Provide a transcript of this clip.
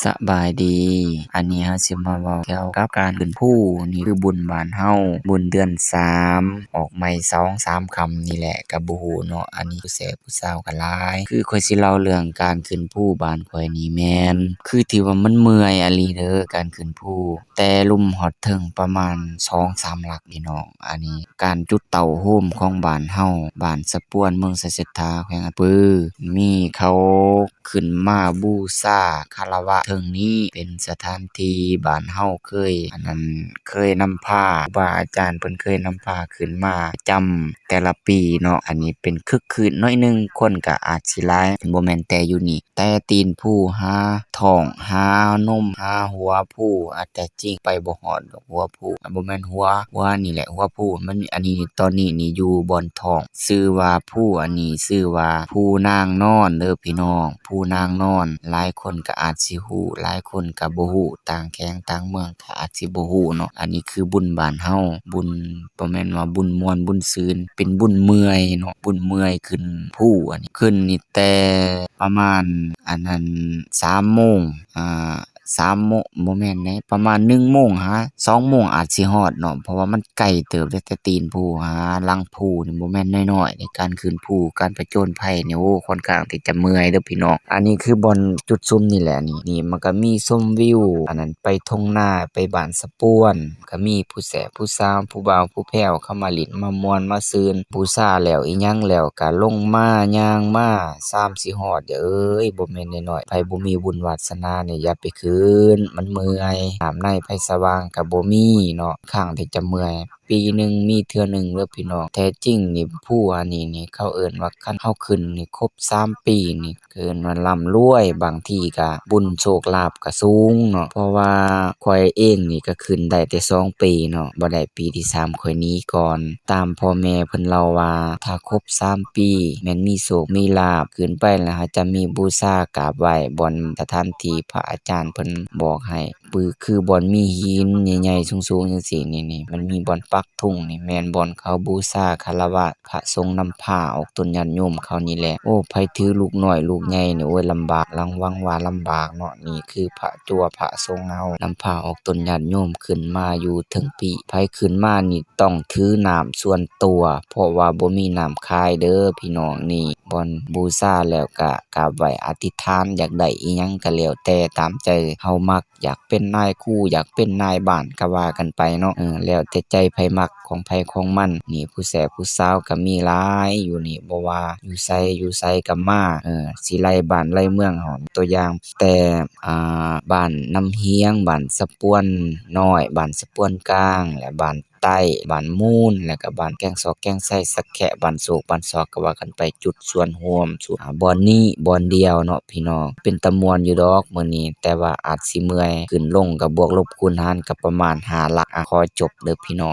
ສະບາຍດີ ອັນນີ້ເຮົາຊິມາເວົ້າກ່ຽວກັບການຂຶ້ນພູ. ນີ້ຄືບຸນບ້ານເຮົາ ບຸນເດືອນສາມ ອອກໃໝ່ສອງສາມຄ່ຳນີ້ແຫຼະ ກະບໍ່ຮູ້ເນາະ. ອັນນີ້ຜູ້ແຊຜູ້ສາວກະຫຼາຍ ຄືຂ້ອຍຊິເລົ່າເລື່ອງການຂຶ້ນພູບ້ານຂ້ອຍນີ້ແມ່ນ ຄືທີ່ວ່າມັນເມື່ອຍອີ່ຫຼີເດີ ການຂຶ້ນພູ ແຕ່ລຸ່ມຮອດເທິງປະມານສອງສາມຫຼັກພີ່ນ້ອງ. ອັນນີ້ການຈຸດເຕົ້າໂຮມຂອງບ້ານເຮົາ ບ້ານສະປວນ ເມືອງໄຊເສດຖາ ແຂວງອັດປື ມີເຂົາຂຶ້ນມາບູຊາຄາລະວະເທິງນີ້ ເປັນສະຖານທີ່ບ້ານເຮົາເຄີຍ ອັນນັ້ນ ເຄີຍນຳພາ ຄູບາອາຈານເພິ່ນເຄີຍນຳພາຂຶ້ນມາປະຈຳແຕ່ລະປີເນາະ. ອັນນີ້ເປັນຄຶກຄື້ນໜ້ອຍໜຶ່ງ ຄົນກະອາດຊິຫຼາຍ ບໍ່ແມ່ນແຕ່ຢູ່ນີ້ ແຕ່ຕີນພູຫາທ້ອງ ຫານົມ ຫາຫົວພູ ອາດແທ້ຈິງໄປບໍ່ຮອດດອກຫົວພູ ບໍ່ແມ່ນຫົວ ຫົວນີ້ແຫຼະ ຫົວພູມັນ. ອັນນີ້ ຕອນນີ້ນີ້ຢູ່ບ່ອນທ້ອງ ຊື່ວ່າພູ ອັນນີ້ຊື່ວ່າພູນາງນອນເດີພີ່ນ້ອງ ພູນາງນອນ. ຫຼາຍຄົນກະອາດຊິຮູ້ ຫຼາຍຄົນກະບໍ່ຮູ້ ຕ່າງແຂວງຕ່າງເມືອງກະອາດຊິບໍ່ຮູ້ເນາະ. ອັນນີ້ຄືບຸນບ້ານເຮົາ ບຸນ ບໍ່ແມ່ນວ່າບຸນມ່ວນບຸນຊື່ນ ເປັນບຸນເມື່ອຍເນາະ ບຸນເມື່ອຍຂຶ້ນພູ. ອັນນີ້ຂຶ້ນນີ້ແຕ່ປະມານ ອັນນັ້ນ ສາມໂມງ ອ່າ ສາມໂມງ ບໍ່ແມ່ນເດ້ ປະມານໜຶ່ງໂມງຫາສອງໂມງອາດຊິຮອດເນາະ ເພາະວ່າມັນໄກເຕີບເດ້ ແຕ່ຕີນພູຫາຫຼັງພູນີ້ບໍ່ແມ່ນນ້ອຍໆເດ້. ການຂຶ້ນພູ ການຜະຈົນໄພນີ້ ໂອ້ ຂ້ອນຂ້າງທີ່ຈະເມື່ອຍເດີພີ່ນ້ອງ. ອັນນີ້ຄືບ່ອນຈຸດຊຸມນີ້ແຫຼະ ນີ້ ນີ້ມັນກະມີຊົມວິວ ອັນນັ້ນ ໄປທົ່ງນາ ໄປບ້ານສະປວນ ກະມີຜູ້ແຊຜູ້ສາວ ຜູ້ບ່າວຜູ້ແພ້ວ ເຂົ້າມາຫຼິ້ນມາມ່ວນມາຊື່ນ ບູຊາແລ້ວອີ່ຫຍັງແລ້ວກະລົງມາ ຍ່າງມາ ສາມສີ່ຮອດ ເອີຍ ບໍ່ແມ່ນນ້ອຍໆ. ໃຜບໍ່ມີບຸນວາສະໜານີ້ຢ່າໄປຂຶ້ນ ມັນເມື່ອຍ ນ້ຳໃນໄຟສະຫວ່າງກະບໍ່ມີເນາະ ຂ້າງທີ່ຈະເມື່ອຍ. ປີໜຶ່ງມີເທື່ອໜຶ່ງເດີພີ່ນ້ອງ. ແທ້ຈິງນີ້ ພູອັນນີ້ນີ້ ເຂົາເອີ້ນວ່າ ຄັນເຮົາຂຶ້ນນີ້ຄົບສາມປີນີ້ ເອີ້ນວ່າລ່ຳລວຍ ບາງທີກະບຸນໂຊກລາບກະສູງເນາະ ເພາະວ່າຂ້ອຍເອງນີ້ກະຂຶ້ນໄດ້ແຕ່ສອງປີເນາະ ບໍ່ໄດ້ ປີທີສາມຂ້ອຍໜີກ່ອນ. ຕາມພໍ່ແມ່ເພິ່ນເລົ່າວ່າ ຖ້າຄົບສາມປີແມ່ນມີໂຊກມີລາບ ຂຶ້ນໄປແລ້ວເຮົາຈະມີບູຊາກາບໄຫວ້ ບ່ອນສະຖານທີ່ພະອາຈານເພິ່ນບອກໃຫ້ ຄື ຄືບ່ອນມີຫີນໃຫຍ່ໆ ສູງໆ ຈັ່ງຊີ້ນີ້ ນີ້ ມັນມີບ່ອນປັກທຸງນີ້ ແມ່ນບ່ອນເຂົາບູຊາຄາລະວະພະສົງນຳພາອອກຕົນ ຍາດໂຍມເຂົານີ້ແຫຼະ. ໂອ້ ໃຜຖືລູກນ້ອຍລູກໃຫຍ່ນີ້ ໂອ້ຍ ລຳບາກ ລະວັງວ່າລຳບາກເນາະ. ນີ້ຄືພະຈົວພະສົງເຮົານຳພາອອກຕົນ ຍາດໂຍມຂຶ້ນມາຢູ່ເທິງປີ. ໃຜຂຶ້ນມານີ້ຕ້ອງຖືນ້ຳສ່ວນຕົວ ເພາະວ່າບໍ່ມີນ້ຳຂາຍເດີພີ່ນ້ອງ. ນີ້ບ່ອນບູຊາແລ້ວກະກາບໄຫວ້ອະທິຖານ ຢາກໄດ້ອີ່ຫຍັງກະແລ້ວແຕ່ຕາມໃຈເຮົາມັກ ຢາກເປັນນາຍຄູ ຢາກເປັນນາຍບ້ານ ກະວ່າກັນໄປເນາະ ເອີ ແລ້ວແຕ່ໃຈໃຜມັກ ຂອງໃຜຂອງມັນ. ນີ້ຜູ້ແຊຜູ້ສາວກະມີຫຼາຍຢູ່ນີ້ ບໍ່ວ່າຢູ່ໃສຢູ່ໃສກະມາ ເອີ ຊິໄລ່ບ້ານໄລ່ເມືອງເຮົາ ຕົວຢ່າງແຕ່ ອ່າ ບ້ານນ້ຳຮຽງ ບ້ານສະປວນນ້ອຍ ບ້ານສະປວນກາງ ແລະ ບ້ານໃຕ້ ບ້ານມູນ ແລະກະບ້ານແກ້ງຊອກແກ້ງໄຊ ສັກແຄະ ບ້ານໂສກ ບ້ານຊອກ ກະວ່າກັນໄປ ຈຸດສ່ວນຮ່ວມ ອ່າ ບ່ອນນີ້ບ່ອນດຽວເນາະພີ່ນ້ອງ. ເປັນຕາມ່ວນຢູ່ດອກມື້ນີ້ ແຕ່ວ່າອາດຊິເມື່ອຍ ຂຶ້ນລົງກະບວກລົບຄູນຫານກະປະມານຫ້າຫຼັກ. ອ່າ ຂໍຈົບເດີພີ່ນ້ອງ.